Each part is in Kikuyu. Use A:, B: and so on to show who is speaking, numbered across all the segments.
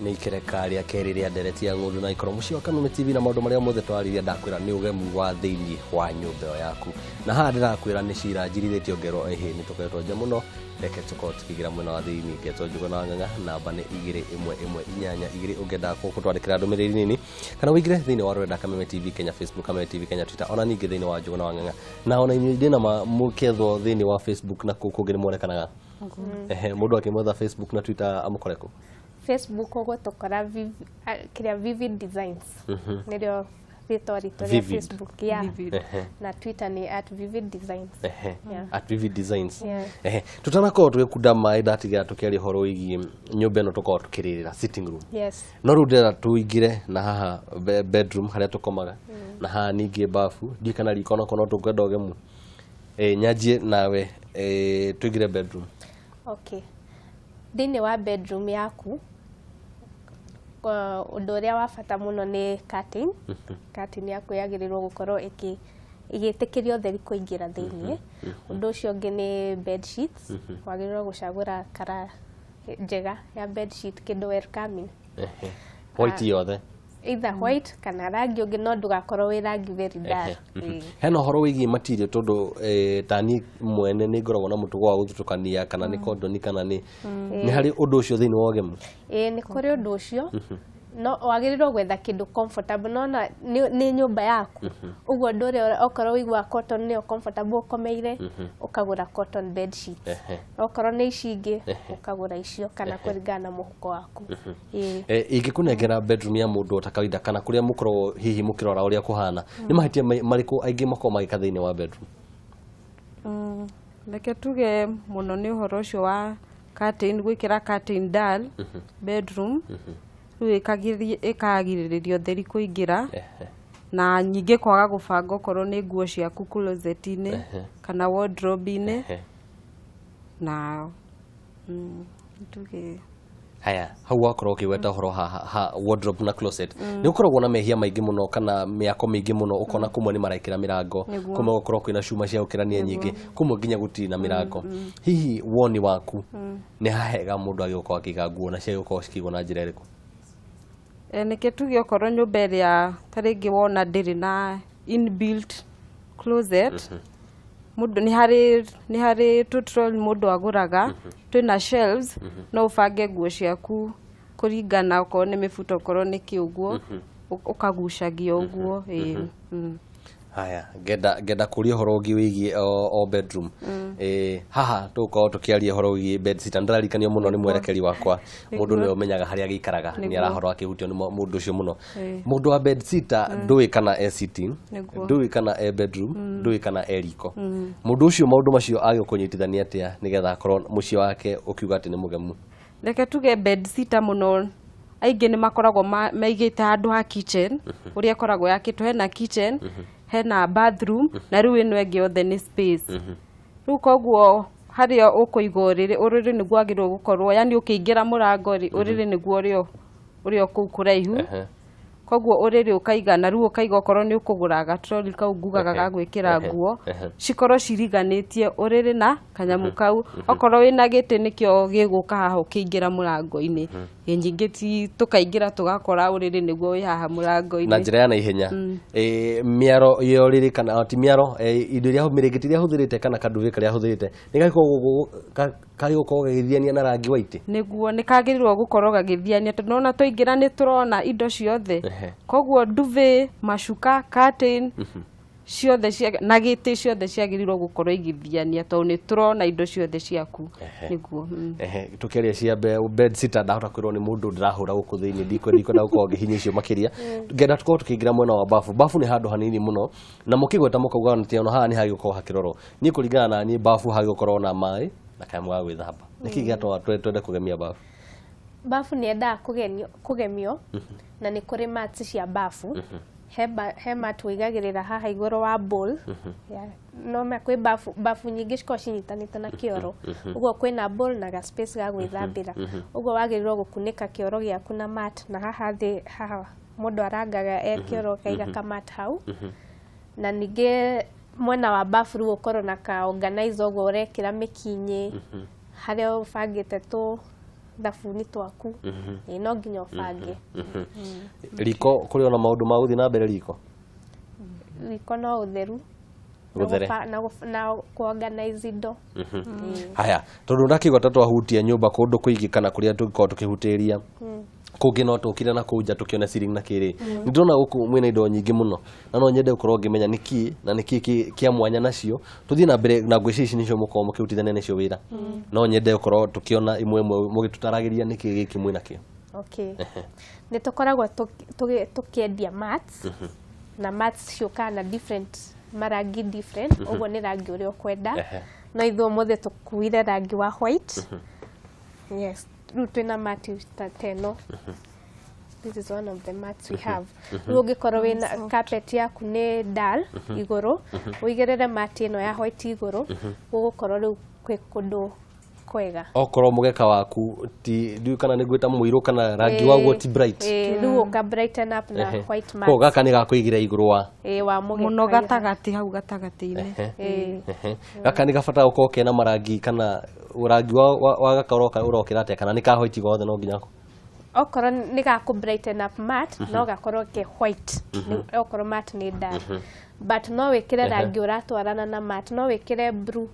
A: Nĩ ikereka rĩa kerĩ rĩa ndereti ya ng'ũndũ na ikoro mũciĩ wa Kameme TV, na maũndũ marĩa mothe twarĩria ndakwĩra nĩ ũgemu wa thĩinĩ wa nyũmba ĩyo yaku. Na haha ndĩrakwĩra nĩ cira njirithĩtio ngerwo ĩhĩ nĩ tũkoretwo nja mũno, reke tũkorwo tũkĩingĩra mwena wa thĩinĩ. Ngetwo Njũgũna wa Ng'ang'a, namba nĩ 21182 ũngĩenda gũtwandĩkĩra ndũmĩrĩri nini kana ũingĩre thĩinĩ wa rũrenda Kameme TV Kenya Facebook, Kameme TV Kenya Twitter, ona ningĩ thĩinĩ wa Njũgũna wa Ng'ang'a, na ona inyuĩ ndĩna ma mũkethwo thĩinĩ wa Facebook na kũu kũngĩ nĩ muonekanaga. Ehe, mũndũ akĩmwetha Facebook na Twitter amũkore kũ?
B: Facebook ũgũtũkora kĩrĩa Vivid Designs nĩrĩo rĩtwa ritũ rĩa
A: Vivid.
B: Facebook, yeah.
C: Vivid.
B: Na Twitter nĩ @VividDesigns. Yeah.
A: @VividDesigns.
B: Yeah.
A: Ehe, tutanakorwo tũgĩkunda maĩ ndatigĩra tũkĩaria ũhoro wĩgiĩ nyũmba ĩno tũkorwo tũkĩrĩrĩra sitting room, no rĩu ndĩrenda tũingĩre na haha bedroom harĩa tũkomaga, na haha ningĩ bafu, ndiũĩ kana riko onako no tũkwenda ũgemu. Nyanjie nawe, tũingĩre bedroom.
B: Okay, thĩinĩ wa bedroom yaku, ũndũ ũrĩa wa bata mũno nĩ curtain. Curtain yaku yagĩrĩirwo gũkorwo ĩgĩtĩkĩria ũtheri kũingĩra thĩinĩ. Ũndũ ũcio ũngĩ nĩ bed sheets. Wagĩrĩirwo gũcagũra colour njega ya bed sheet, kĩndũ welcoming.
A: Ehe. White yothe?
B: Either white kana rangi ũngĩ, no ndũgakorwo wĩ rangi very dull. Ĩĩ.
A: Hena ũhoro wĩgiĩ material, tondũ tani mwene nĩ ngoragwo na mũtugo wa gũthutũkania kana nĩ kondoni kana nĩ harĩ ũndũ ũcio thĩinĩ wa ũgemu?
B: Ĩĩ, nĩ kũrĩ ũndũ ũcio, no wagĩrĩirwo gwetha kĩndũ comfortable. Nona nĩ nyũmba yaku ũguo, ũndũ ũrĩa okorwo ũiguaga cotton nĩyo comfortable ũkomeire, ũkagũra cotton bed sheets. Okorwo nĩ ici ingĩ, ũkagũra icio kana kũringana na mũhuko waku. Ĩĩ.
A: Ingĩkũnengera bedroom ya mũndũ ta kawaida kana kũrĩa mũkoragwo hihi mũkĩrora ũrĩa kũhana, nĩ mahĩtia marĩkũ aingĩ makoragwo magĩka thĩinĩ wa bedroom?
C: Reke tuge mũno nĩ ũhoro ũcio wa curtain, gwĩkĩra curtain dull bedroom, rĩu ĩkagirĩrĩria ũtheri kũingĩra, na ningĩ kwaga gũbanga okorwo nĩ nguo ciaku closet-inĩ kana wardrobe-inĩ, na tuge.
A: Haya, hau wakorwo ũkĩgweta ũhoro ha wardrobe na closet, nĩ gũkoragwo na mehia maingĩ mũno kana mĩako mĩingĩ mũno, ũkona kũmwe nĩ marekĩra mĩrango, kũmwe gũkorwo kwĩna cuma cia gũkĩrania nyingĩ, kũmwe nginya gũtirĩ na mĩrango. Hihi woni waku nĩ hahega mũndũ agĩgũkorwo akĩiga nguo na ciagĩgũkorwo cikĩigwo na njĩra ĩrĩkũ?
C: Nĩkĩ tuge okorwo nyũmba ĩrĩa ta rĩngĩ wona ndĩrĩ na inbuilt closet, mũndũ nĩ harĩ tũ-trolley mũndũ agũraga twĩna shelves, no ũbange nguo ciaku kũringana okorwo nĩ mĩbuto, okorwo nĩ kĩ ũguo, ũkagucagia ũguo, ĩĩ.
A: Haya, ngenda kũria ũhoro ũngĩ wĩgiĩ o bedroom. Haha tũgũkorwo tũkĩaria ũhoro wĩgiĩ bed sitter. Ndĩrarikanio mũno nĩ mwerekeri wakwa, mũndũ nĩwe ũmenyaga harĩa agĩikaraga, nĩ arahoro akĩhutio nĩ mũndũ ũcio mũno. Mũndũ wa bed sitter ndũĩ kana e sitting, ndũĩ kana e bedroom, ndũĩ kana e riko. Mũndũ ũcio maũndũ macio agĩkũnyitithania atĩa nĩgetha akorwo mũciĩ wake ũkiuga atĩ nĩ mũgemu?
C: Reke tuge bed sitter mũno aingĩ nĩ makoragwo maigĩte handũ ha kitchen, ũrĩa ĩkoragwo yakĩtwo, hena kitchen, hena bathroom, na rĩu ĩno ĩngĩ yothe nĩ space. Rĩu koguo harĩa ũkũiga ũrĩrĩ, ũrĩrĩ nĩguo wagĩrĩirwo gũkorwo, yani ũkĩingĩra mũrango rĩ, ũrĩrĩ nĩguo ũrĩ o kũu kũraihu. Koguo ũrĩrĩ ũkaiga, na rĩu ũkaiga okorwo nĩ ũkũgũra gatroli kau ngugaga ga gwĩkĩra nguo, cikorwo ciriganĩtie ũrĩrĩ na kanyamũ kau. Okorwo wĩna gĩtĩ, nĩkĩo gĩgũka haha ũkĩingĩra mũrango-inĩ. Ĩ nyingĩ ti tũkaingĩra tũgakora ũrĩrĩ nĩguo wĩ haha mũrango-inĩ.
A: Na njĩra ya naihenya, mĩaro ya ũrĩrĩ kana ti mĩaro, indo iria mĩrĩngĩti ĩrĩa ahũthĩrĩte kana kaduve karĩa ahũthĩrĩte nĩ kagĩgũkorwo gagĩthiania na rangi wa itĩ?
C: Nĩguo, nĩ kagĩrĩirwo gũkorwo gagĩthiania, tondũ ona twaingĩra nĩ tũrona indo ciothe. Koguo duvet, macuka, curtain ciothe cia na gĩtĩ ciothe ciagĩrĩirwo gũkorwo igĩthiania, tondũ nĩ tũrona indo ciothe ciaku. Nĩguo.
A: Ehe, tũkĩaria cia bed sitter, ndahota kwĩrwo nĩ mũndũ ndĩrahũra gũkũ thĩinĩ, ndikwenda gũkorwo ngĩhinya icio makĩria. Ngenda tũkorwo tũkĩingĩra mwena wa bafu. Bafu nĩ handũ hanini mũno, na mũkĩgweta mũkauga atĩ ona haha nĩ hagĩgũkorwo hakĩrorwo. Niĩ kũringana na niĩ, bafu hagĩgũkorwo na maĩ na kanyamũ ga gwĩthamba. Nĩkĩ gĩatũma twende kũgemia bafu?
B: Bafu nĩ yendaga kũgemio, na nĩ kũrĩ mats cia bafu. He mat wĩigagĩrĩra haha igũrũ wa bowl. Yeah. No ma kwĩ bafu nyingĩ cikoragwo cinyitanĩte na kĩoro, ũguo kwĩna bowl na ga space ga gwĩthambĩra. Ũguo wagĩrĩirwo gũkunĩka kĩoro gĩaku na mat, na haha thĩ haha mũndũ arangaga e kĩoro, ũkaiga kamat hau. Na ningĩ mwena wa bafu rĩu ũkorwo na ka organizer, ũguo ũrekĩra mĩkinyĩ harĩa ũbangĩte tũ thabuni twaku. Ĩĩ, no nginya ũbange.
A: Riko kũrĩ ona maũndũ ma gũthiĩ na mbere riko?
B: Riko no ũtheru na
A: Gũthere.
B: na kuorganize indo.
A: Haya, tondũ ndakĩigua ta twahutia nyũmba kũndũ kũingĩ kana kũrĩa tũngĩkorwo tũkĩhutĩria kũngĩ, no tũkire na kũu nja tũkĩone ceiling na kĩrĩ. Nĩ ndĩrona gũkũ mwĩna indo nyingĩ mũno na no nyende gũkorwo ngĩmenya nĩkĩ na nĩkĩ kĩa mwanya nacio. Tũthiĩ na mbere na ngwĩciria ici nĩcio mũkorwo mũkĩrutithania nacio wĩra. No nyende gũkorwo tũkĩona imwe imwe mũgĩtũtaragĩria nĩkĩ gĩkĩ mwĩnakĩo.
B: Okay, nĩ tũkoragwo tũkĩendia mats, na mats ciũkaga na different marangi different, ũguo nĩ rangi ũrĩa ũkwenda. No ithuĩ ũmũthĩ tũkuire rangi wa white. Yes, rĩu twĩna mat ta ĩno. This is one of the mats we have. Rĩu ũngĩkorwo wĩna carpet yaku nĩ dull igũrũ, ũigĩrĩre mat ĩno ya white igũrũ, gũgũkorwo rĩu kwĩ kũndũ kwega.
A: Okorwo mũgeka waku ti, ndiũĩ kana nĩ ngwĩta mũirũ kana rangi waguo ti bright.
B: Ĩĩ, rĩu ũka brighten up na white mat.
A: Koguo gaka nĩ gakũigĩra igũrũ wa
B: Ĩĩ, wa mũgeka.
C: Mũno gatagatĩ, hau gatagatĩ-inĩ.
A: Gaka nĩ gabatara gũkorwo kena marangi kana rangi wa gaka ũroka ũrokĩra atĩa, kana nĩ ka white gothe no nginya?
B: Okorwo nĩ gakũ brighten up mat, no gakorwo ke white. Okorwo mat nĩ dull, but no wĩkĩre rangi ũratwarana na mat, no wĩkĩre blue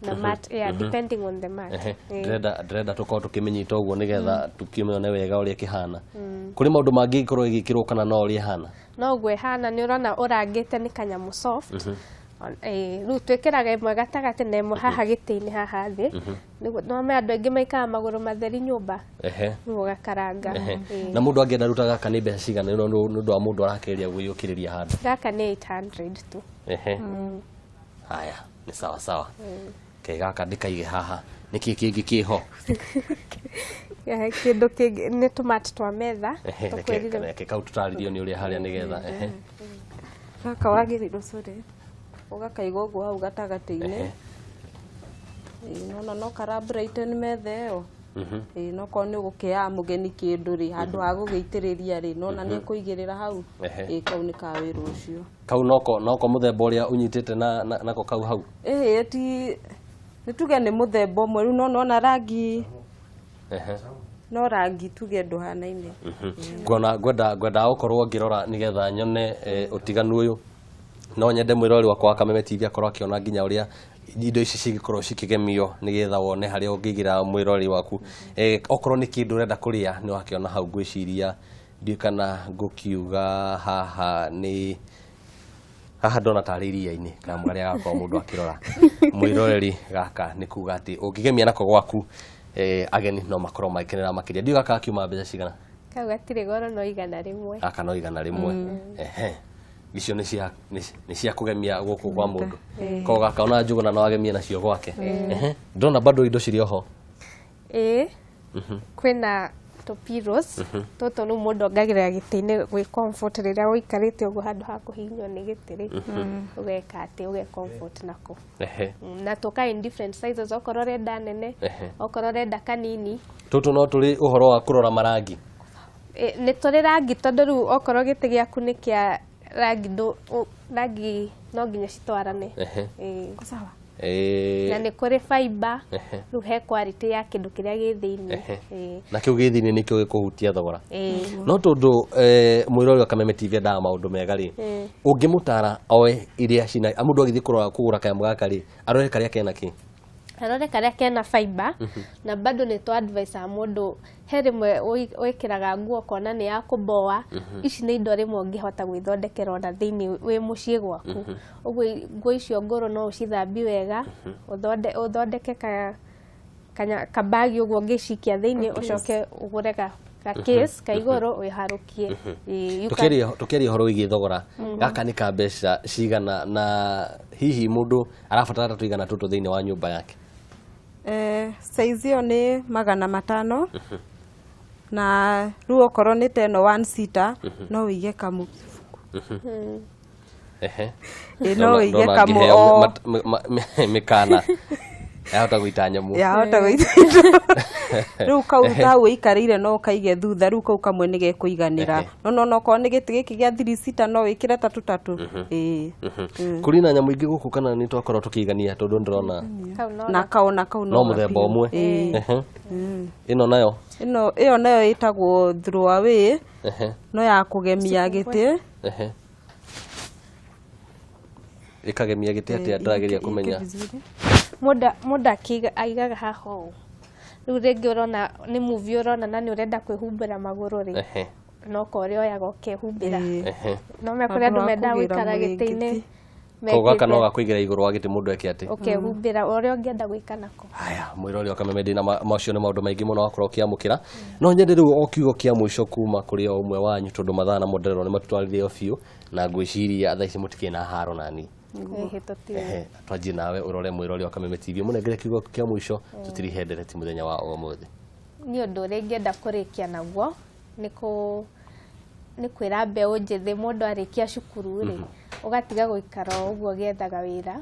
B: na mat, yeah, depending on the mat.
A: Ndĩrenda tũkorwo tũkĩmĩnyita ũguo nĩgetha tũkĩmĩone wega ũrĩa ĩkĩhana. Kũrĩ maũndũ mangĩ ĩkorwo ĩgĩkĩrwo kana no ũrĩa ĩhana?
B: No ũguo ĩhana. Nĩ ũrona ũrangĩte nĩ kanyamũ soft. Rĩu twĩkĩraga ĩmwe gatagatĩ na ĩmwe haha gĩtĩ-inĩ haha thĩ. Nĩguo no me andũ aingĩ maikaraga magũrũ matheri nyũmba, rĩu ũgakaranga.
A: Na mũndũ angĩenda ruta gaka nĩ mbeca cigana? Nĩ ũndũ wa mũndũ arakĩgeria gwĩyũkĩrĩria handũ.
B: Gaka nĩ 800 tu.
A: Haya, nĩ sawa sawa. Ke gaka ndĩkaige haha. Nĩkĩ kĩngĩ kĩho?
B: Kĩndũ kĩngĩ nĩ tũmati twa metha. Tũkwĩrire.
A: Reke kau tũtarĩrio nĩ ũrĩa harĩa nĩgetha
C: Gaka wagĩrĩirwo, sorry, ũgakaiga ũguo hau gatagatĩ-inĩ. Ĩĩ, nona no kara brighten metha ĩyo. Ĩĩ, no korwo nĩ ũgũkĩaga mũgeni kĩndũ rĩ, handũ ha gũgĩitĩrĩria rĩ, nona nĩ ũkũigĩrĩra hau. Ĩĩ, kau nĩ ka wĩra ũcio.
A: Kau noko mũthemba ũrĩa ũnyitĩte na nako kau hau?
C: Ĩhĩ, ti nĩ tuge nĩ mũthemba ũmwe rĩu, no nona rangi, no rangi tuge ndũhanaine.
A: Nguona ngwenda gũkorwo ngĩrora nĩgetha nyone ũtiganu ũyũ. No nyende mwĩroreri wakwa wa Kameme TV akorwo akĩona nginya ũrĩa indo ici cigĩkorwo cikĩgemio nĩgetha wone harĩa ũngĩigĩra mwĩroreri waku. Okorwo nĩ kĩndũ ũrenda kũrĩa nĩ wakĩona hau. Ngwĩciria ndiũĩ kana ngũkiuga haha nĩ haha ndona tarĩ iria-inĩ kanyamũ karĩa gakorwo mũndũ akĩrora mwĩroreri. Gaka nĩ kuga atĩ ũngĩgemia nako gwaku, ageni no makorwo magĩkenera makĩria. Ndiũĩ gaka gakiuma mbeca cigana?
B: Kau gatirĩ goro, no 100.
A: Gaka no 100. Icio nĩ cia kũgemia gũkũ kwa mũndũ. Koguo gaka ona Njũgũna no agemie nacio gwake. Ndĩrona bado indo cirĩ oho.
B: Ĩĩ, kwĩna tũ pillows tũtũ. Rĩu mũndũ ongagĩrĩra gĩtĩ-inĩ gwĩ comfort rĩrĩa ũikarĩte ũguo, handũ ha kũhihinywo nĩ gĩtĩ rĩ, ũgeka atĩ ũge comfort nako. Na tũka in different sizes, okorwo ũrenda nene, okorwo ũrenda kanini.
A: Tũtũ no tũrĩ ũhoro wa kũrora marangi?
B: Nĩ tũrĩ rangi, tondũ rĩu okorwo gĩtĩ gĩaku nĩ kĩa rangi rangi no nginya citwarane. Ĩĩ.
C: Sawa.
B: Na nĩ kũrĩ fiber. Rĩu he quality ya kĩndũ kĩrĩa gĩ thĩinĩ. Ĩĩ.
A: Na kĩu gĩ thĩinĩ nĩkĩo gĩkũhutia thogora.
B: Ĩĩ.
A: No tondũ mwĩroreri wa Kameme TV endaga maũndũ mega rĩ, ũngĩmũtara oe iria cina mũndũ agĩthiĩ kũrora kũgũra kanyamũ gaka rĩ, arore karĩa kena kĩ?
B: Arore karĩa kena fiber. Na bado nĩ tũ advise mũndũ, he rĩmwe wĩkĩraga nguo ũkona nĩ ya kũboa. Ici nĩ indo rĩmwe ũngĩhota gwĩthondekera ona thĩinĩ wĩ mũciĩ gwaku. Ũguo nguo icio ngũrũ no ũcithambie wega, ũthondeke ka kanya kabagi ũguo ũngĩcikia thĩinĩ, ũcoke ũgũre ga case ka igũrũ wĩharũkie. Ĩĩ,
A: Tũkĩaria ũhoro wĩgiĩ thogora, gaka nĩ ka mbeca cigana, na hihi mũndũ arabatara ta tũigana tũtũ thĩinĩ wa nyũmba yake?
C: Size ĩyo nĩ 500, na rĩu okorwo nĩ ta ĩno one seater, no wĩige kamũ. Ĩ, no wĩige
A: Ndona
C: kamũ
A: ngĩheo
C: o
A: mĩkana yahota gũita nyamũ.
C: Yahota gũita indo. Rĩu kau hau ũikarĩire no ũkaige thutha, rĩu kau kamwe nĩ gekũiganĩra. No no okorwo nĩ gĩtĩ gĩkĩ gĩa three seater, no wĩkĩre tatũ tatũ. Ĩĩ.
A: Kũrĩ na nyamũ ingĩ gũkũ kana nĩ twakorwo tũkĩigania, tondũ ndĩrona
B: Kau no
C: Na kau
A: no mũthemba
C: gapiũ.
A: ũmwe?
C: Ĩĩ.
A: Ĩno nayo?
C: Ĩno ĩyo nayo ĩtagwo throw away. No ya kũgemia gĩtĩ.
A: Ĩkagemia gĩtĩ atĩa? Ndĩrageria kũmenya.
B: Mũndũ akĩiga aigaga haha ũũ. Rĩu rĩngĩ ũrona nĩ movie ũrona na nĩ ũrenda kwĩhumbĩra magũrũ rĩ, no korĩa oyaga ũkehumbĩra. No me kũrĩ
C: Handũ
B: andũ
C: ha
B: mendaga
C: kũgĩra
B: gũikara gĩtĩ-inĩ.
C: mũrĩngĩti.
A: Koguo gaka no
B: mekĩte
A: gakũigĩra igũrũ wa gĩtĩ mũndũ eke atĩ?
B: Ũkehumbĩra ũrĩa ũngĩenda gwĩka nako.
A: Haya, mwĩrori wa Kameme, ndĩna macio nĩ maũndũ maingĩ mũno wakorwo ũkĩamũkĩra. No nyende rĩu o kiugo kĩa mũico kuma kũrĩ o ũmwe wanyu, tondũ mathaa namo ndĩrerwo nĩ matũtwarire o biũ, na ngwĩciria thaa ici mũtikĩrĩ na haro nani.
B: Ĩhĩ, tũtirĩ.
A: Ehe, twanjie nawe ũrore mwĩrori wa Kameme TV, mũnengere kiugo kĩa mũico tũtirihe ndereti mũthenya wa ũmũthĩ.
B: Niĩ ũndũ ũrĩa ingĩenda kũrĩkia naguo nĩ kwĩra mbeũ njĩthĩ, mũndũ arĩkia cukuru rĩ, ũgatiga gũikara o ũguo ũgĩethaga wĩra,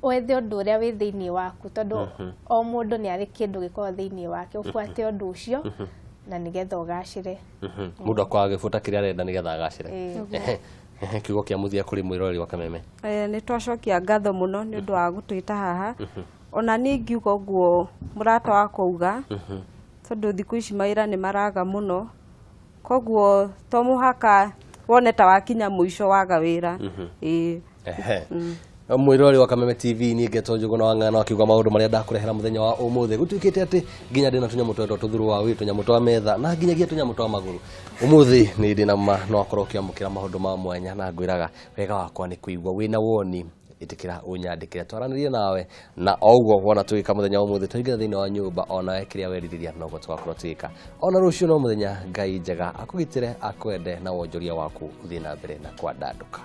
B: wethe ũndũ ũrĩa wĩ thĩinĩ waku, tondũ o mũndũ nĩ arĩ kĩndũ gĩkoragwo thĩinĩ wake, ũbuate ũndũ ũcio na nĩgetha ũgacĩre.
A: Mũndũ akoragwo agĩbuata kĩrĩa arenda nĩgetha agacĩre.
B: Ĩĩ.
A: Ehe, kiugo kĩa mũthia kũrĩ mwĩroreri wa Kameme.
C: Nĩ twacokia ngatho mũno nĩ ũndũ wa gũtwĩta haha. Ona niĩ ingiuga ũguo mũrata wakwa auga, tondũ thikũ ici mawĩra nĩ maraga mũno, koguo to mũhaka wone ta wakinya mũico waga wĩra. Ĩĩ.
A: Ehe. Mwĩroreri wa Kameme TV, niĩ ngetwo Njũgũna wa Ng'ano, akiuga maũndũ marĩa ndakũrehera mũthenya wa ũmũthĩ gũtuĩkĩte atĩ nginya ndĩna tũnyamũ twetwo tũthuru wa wĩ tũnyamũ twa metha na nginyagia tũnyamũ twa magũrũ. Ũmũthĩ nĩ ndĩ na ma no akorwo ũkĩamũkĩra maũndũ ma mwanya, na ngwĩraga wega wakwa nĩ kũigua wĩna woni, ĩtĩkĩra ũnyandĩkĩre twaranĩrie nawe, na o ũguo wona tũgĩka mũthenya wa ũmũthĩ twaingĩra thĩinĩ wa nyũmba, onawe kĩrĩa werirĩria noguo tũgakorwo tũgĩka. Ona rũciũ no mũthenya. Ngai njega akũgitĩre, akwende, na wonjoria waku ũthiĩ na mbere na kwandandũka.